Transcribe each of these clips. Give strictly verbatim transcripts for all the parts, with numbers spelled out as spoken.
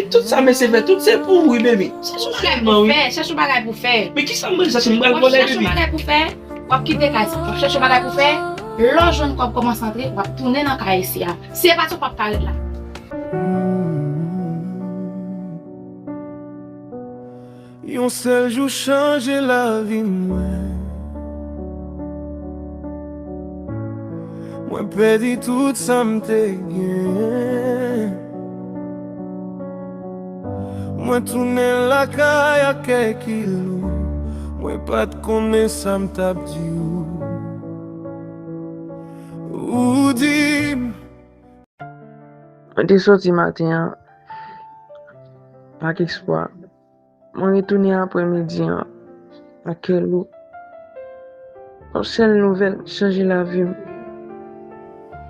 Tout sa mesye fè, tout se pou ou wi, baby. Chèche yon bagay pou fè, chèche yon bagay pou fè. Men kisa m pral chache? M pral vòlè, baby. Chèche yon bagay pou fè. W ap kite kay sa. W ap chèche yon bagay pou fè. Lè w jwenn kòb, kòmanse antre, w ap tounen nan kay isi a. Si e pa sa, w p ap ka ret la. Yon sèl jou chanje lavi mwen. Mwen pèdi tout sa m te gen. Mwen tounen lakay ak kè ki lou. Mwen pa t konnen sa m t ap di w. Ou di m. Mwen te sòti maten an ak espwa. Mwen retounen aprèmidi an ak kè lou. Yon sèl nouvèl chanje lavi m.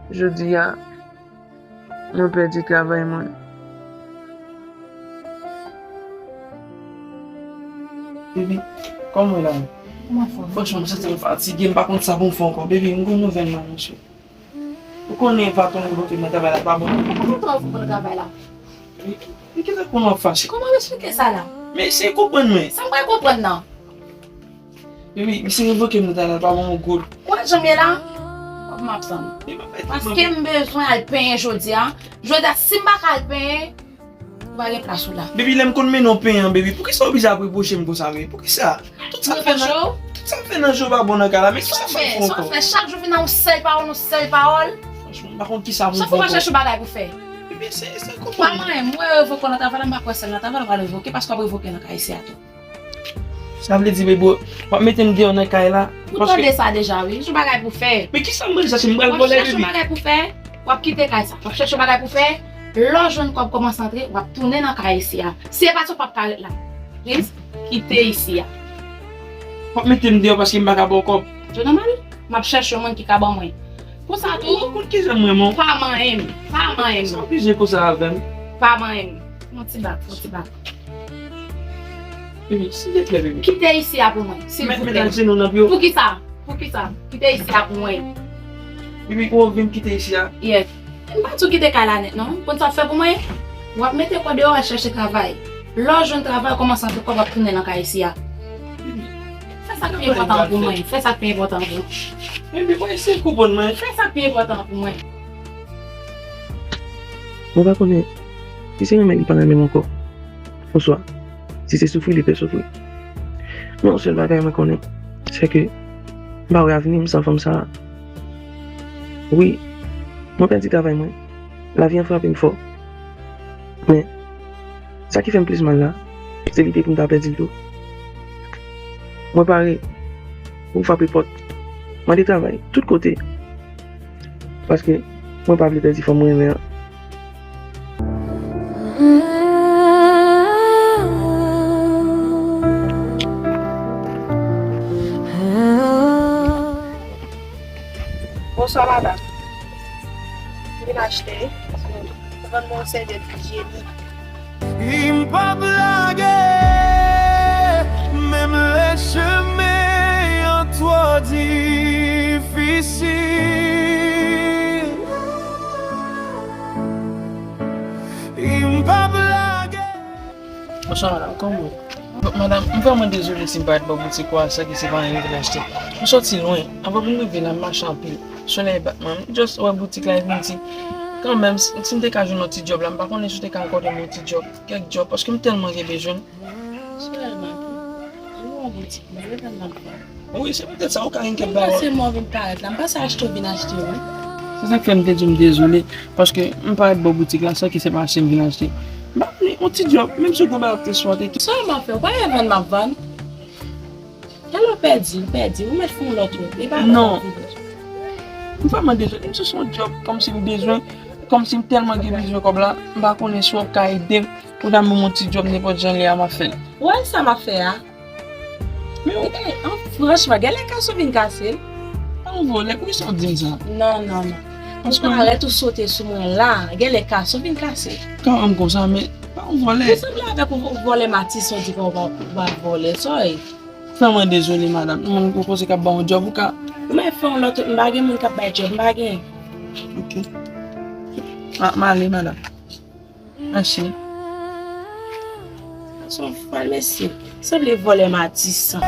Jodi a, mwen pèdi travay mwen. Baby, kòman w la? Kòman w fè? Franchman, m santi m fatige, m pa konn sa pou m fè ankò. Baby, m gen yon nouvèl m anonse w. Ou konnen patwon revoke m nan travay la, pa bon. Patwon revoke w nan travay la? Wi. Men ki sa kòman w ap fache? Kòman w eksplike sa la? Men eseye konprann mwen. Sa m pral konprann nan? Wi, misye revoke m nan travay la, pa bon yon goud. Ou wè jan m ye la? Kòb m ap tann. Paske m bezwen al penyen jodi a. Jodi a, si m pa ka al penyen, ou pa gen plas ou la. Baby, lè m konn mennen w penyen, baby, poukisa w oblije ap repwoche m konsa, baby? Poukisa? Tout sa m fè nan, tout sa m fè nan je w pa bon nan kay la, men kisa m pral fè ankò? Sa w fè, sa w fè, chak jou vin nan yon sèl pawòl, yon sèl pawòl. Franchman, m pa konn kisa pou m fè ankò. Chak fwa w pa chèche yon bagay pou fè. Baby, se, se konprann. Pa manyen m, mwen revoke w nan travay la, m pa kwè sèl nan travay la w pral revoke, paske w ap revoke nan kay isi a tou. Sa vle di, baby, w ap mete m deyò nan kay la? Ou tande sa deja, wi. Chèche yon bagay pou fè. Men kisa m pral chache? M pral vòlè, baby. W ap chèche yon bagay pou fè. W ap kite kay sa. W ap chèche yon bagay pou fè. Lè w jwenn kòb, kòmanse antre, w ap tounen nan kay isi a. Si e pa sa, w p ap ka ret la. Please, kite isi a. W ap mete m deyò paske m pa ka ba w kòb? Yo nòmal. M ap chèche yon moun ki ka ban mwen. Konsa tou, ou konn kijan m renmen w. Pa manyen m. Pa manyen m. Sa w oblije konsa avè m? Pa manyen m. Yon ti bak, yon ti bak. Baby, silvouplè, baby. Kite isi a pou mwen, silvouplè. Met, met al jenou nan pye w. Poukisa? Poukisa? Kite isi a pou mwen. Baby, ou vin kite isi a? Yes. M pa di w kite kay la nèt, non. Konn sa w ap fè pou mwen? W ap mete kò deyò, w al chèche travay. Lè w jwenn travay, w kòmanse antre kòb, w ap tounen nan kay isi a. Fè sa k pi enpòtan pou mwen. Fè sa k pi enpòtan pou mwen. Baby, mwen eseye konprann mwen. Fè sa k pi enpòtan pou mwen. Mwen pa konnen si se renmen li pa renmen m ankò. Oswa, si se soufri li pè soufri. Men yon sèl bagay mwen konnen, se ke m pa wè avni m san fanm sa a. Wi, mwen pèdi travay mwen. Lavi an frape m fò. Men, sa ki fè m plis mal la, se lide pou m ta pèdi l tou. Mwen pare pou m frape pòt, mande travay tout kote. Paske mwen pa vle pèdi fanm mwen renmen an. Bonswa, madanm. M vin achte. Vann mwen yon sèvyèt ijyenik. M p ap lage, menm lè chemen an twò difisil. M p ap lage. Bonswa, madanm, kòman w ye? Bon, madanm, m vrèman dezole si m parèt bò boutik ou a, sa ki se pa anyen m vin achte. M sòti lwen, anvan pou m rive la, m mache anpil. Solèy bat mwen, m just wè boutik la, epi m di, kanmenm, si, si m te ka jwenn yon ti djòb la, m pa konnen si w te ka akòde m yon ti djòb, kèk djòb, paske m tèlman gen bezwen. Solèy bat mwen, m wè yon boutik, m vle vann nan. Wi, se poutèt sa, ou ka gen kèk bagay. M panse mwen vin parèt la. M panse achte w vin achte, wi. Se sa k fè m te di w m dezole, paske m parèt bò boutik la san ke se pa achte m vin achte. M pa vle yon ti djòb, menm si w gon bagay w te swate tou. Sa w ap fè? Ou pa wè vann m ap vann? Alò pèdi, pèdi. Ou mèt fè yon lòt, wi. E pa vann m ap vann. Non. M vrèman dezole. M sou se yon djòb kòmsi m bezwen, kòmsi m tèlman gen bezwen kòb la, m pa konnen si w ap ka ede m, ou ta ban m yon ti djòb nenpòt jan lè a m ap fè l. Ou wè sa m ap fè a? Men ou. E, an franchman, genlè kas ou vin kase l. Pa yon vòlè, poukisa w di m sa? Non, non, non. Paske ou parèt ou sote sou mwen la, genlè kas ou vin kase l. Kanmenm konsa, men pa yon vòlè. Ou sanble avèk yon vòlè Matis, ou di konsa ou pa, ou pa vòlè, sa w ye? Vrèman dezole, madanm. Yon moun pwopoze k ap ba w yon djòb, ou ka. Ou mèt fè yon lòt, m pa gen moun k ap bay djòb, m pa gen. Ok. A, m ale, madanm. Mèsi. Se yon fòl mesye. Sanble vòlè Matisan.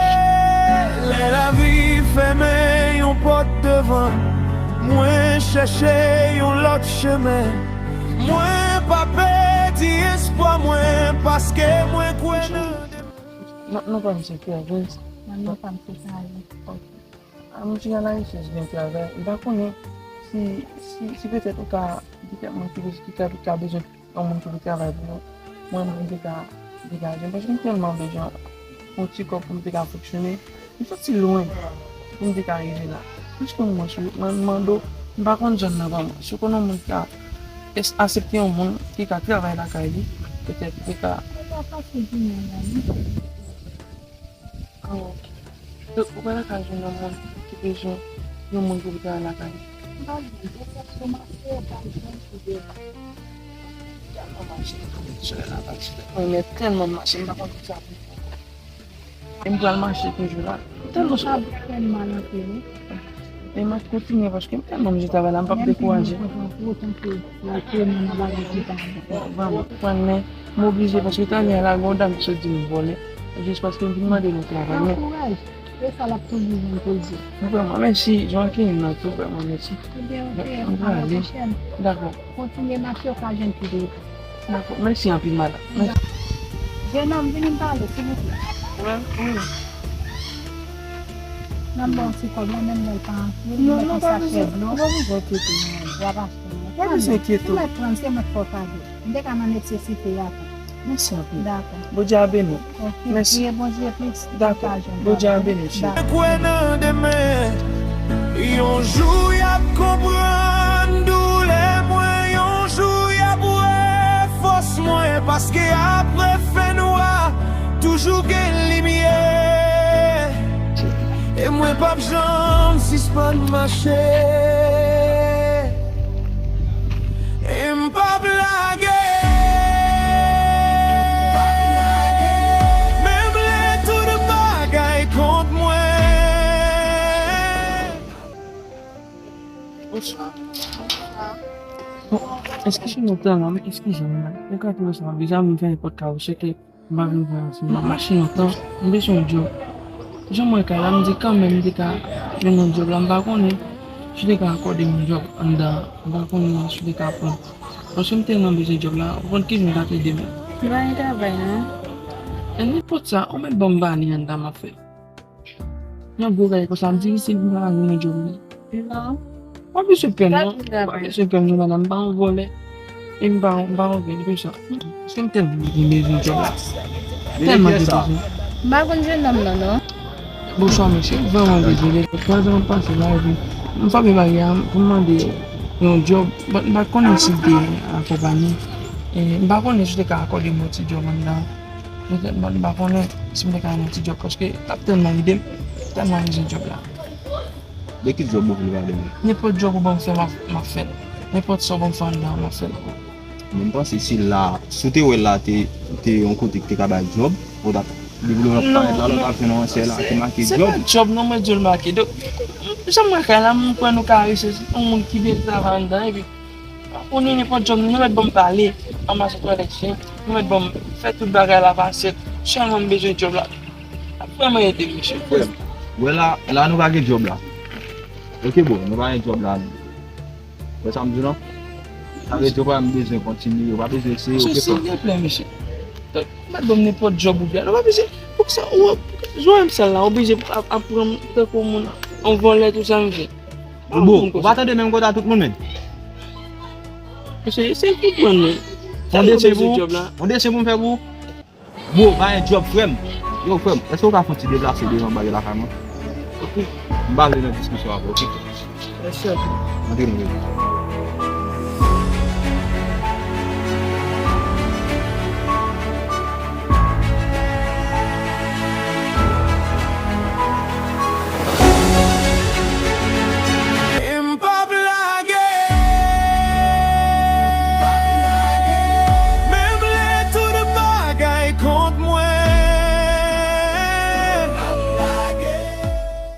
Lè lavi fèmen yon pòt devan, mwen chèche yon lòt chemen. Mwen pa pèdi espwa mwen, paske mwen kwè nan demen. Non, non, pa misye ki avans. Non, non, pa misye ki avans. Ok. A, misye a la richès gen travay. M pa konnen si, si, si petèt ou ka di kèk moun ki, ki ka, ki ka bezwen yon moun ki pou travay pou nou. Mwen, mwen te ka degaje m, paske m tèlman bezwen yon ti kòb pou m te ka fonksyone. M soti lwen pou m te ka rive la. Plis ke mwen, si mwen mande w, m pa konn zòn nan vrèman. Si w konnen yon moun ki ka es-, aksepte yon moun ki ka travay lakay li, petèt li te ka. Mwen pa pase jounen an la, non. Ah, ok. Donk, ou pa ta ka jwenn yon moun ki bezwen yon moun pou travay lakay li? M pa jwenn, se sèl sou mache, ou pa jwenn pou de. Tèlman mache, sou la, pa ti. Mwen renmen tèlman mache, m pa konn kisa pou m fè. E m pral mache toujou la. Tèlman. Sa ap fè m mal anpil, wi. E m ap kontinye paske m tèlman bezwen travay la, m p ap dekouraje. Vrèman, mwen men, m oblije paske talè a la, gen yon dam ki sot di m vòlè. Jis paske m vin mande nou travay, men. Pran kouraj. E sa l ap toujou jwenn pou l di. Vrèman, mèsi. Jan ke m nan tou, vrèman, mèsi. Ebyen, ok, a la pwochèn. Dakò. Kontinye mache, w ka jwenn pi de. Dakò. Mèsi anpil, madanm. Mèsi. Jenòm, vini m pale, silvouplè. Wi, wi. Nan m ba w ti kòb la, menm lè l pa anpil, non, non, pa bezwen, non, pa bezwen kite, non. W ap achte, non. Pa bezwen kite. Ou mèt pran, se mwen k fè w kado. M te ka nan nesesite a tou. Mèsi anpil. Dakò. Bondye a beni w. Ok, mèsi. Priye Bondye plis. Dakò. Bondye a beni w, cheri. Dakò. Kwè nan demen. Yon jou y ap konprann doulè mwen, yon jou y ap wè fòs mwen, paske apre fènwa, toujou gen limyè. E mwen p ap janm sispann mache. E m p ap lage. Menm lè tout bagay kont mwen. Bonswa. Bon, eskize m, eskize m, mwen ka tou sa, deja m fè nenpòt ka, ou cheke. M pa vin pran ansanm, m ap mache lontan, m bezwen yon djòb. Jan m wè kay la, m di kanmenm m te ka jwenn yon djòb la, m pa konnen si w te ka akòde m yon djòb anndan an, m pa konnen si w te ka pran. Paske m tèlman bezwen djòb la, ou konn ki jan w t ap ede m. M pa gen travay non. E nenpòt sa, ou mèt ban m vale anndan m ap fè. Yon gwo kay konsa, m di, "Isi, m pa ka jwenn djòb, non." Non. Pa bezwen pè m, non. Pa bezwen pè m, non, madanm. M pa yon vòlè. E m pa, m pa yon vòlè, konsa. Paske m tèlman vin bezwen djòb la. Tèlman vin bezwen. M pa konn jennonm nan, non. Bonswa, mesye. Vrèman dezole. Twa zan pase la, epi m frape bagay la pou m mande yon djòb. But m pa t konnen si l te akonpaye. E m pa konnen si w te ka akòde m yon ti djòb anndan. Petèt, bon, m pa konnen si m te ka jwenn yon ti djòb, paske l ap tèlman ede m, tèlman bezwen djòb la. De ki djòb ou vle pale mwen? Nenpòt djòb ou ban m fè, m ap, m ap fè l. Nenpòt sa w ban m fè anndan an, m ap fè l. Men m panse si la, si w te wè la te, te yon kote ki te ka bay djòb, ou t ap, depi lè w ap parèt la, lè w t ap jwenn yon ansè la ki make djòb. Se pa djòb non, mwen di w l make. Donk, jan m wè kay la, m kwè nou ka rese yon moun ki vle travay anndan, epi Ou konnen nenpòt djòb, nou mèt ban m pale, ranmase twalèt chen, nou mèt ban m fè tout bagay la pase, sèlman m bezwen djòb la. L ap vrèman ede m, mesye. Frè m, wè la, la nou pa gen djòb la. Ok, bro, nou pa gen djòb la, non. Wè sa m di w, non? Sa vle di, w pa bezwen kontinye, w pa bezwen eseye, ok, frè m? Mesye, silvouplè, mesye. Mèt ban m nenpòt djòb ou byen, nou pa bezwen, poukisa, ou, jwè m sal la, oblije ap, ap pran m tankou moun, yon vòlè, tout sa, mesye. Bon, ou pa tande menm kote a tout moun menm. Mesye, eseye konprann mwen. Yon desen pou, yon desen pou m fè pou ou. Bon, pa gen djòb, frè m. Yo, frè m, èske w ka fè yon ti deplase devan bagay lakay mwen? Ok. M pa vle nan diskisyon avè w, ok? Antre nan rezo.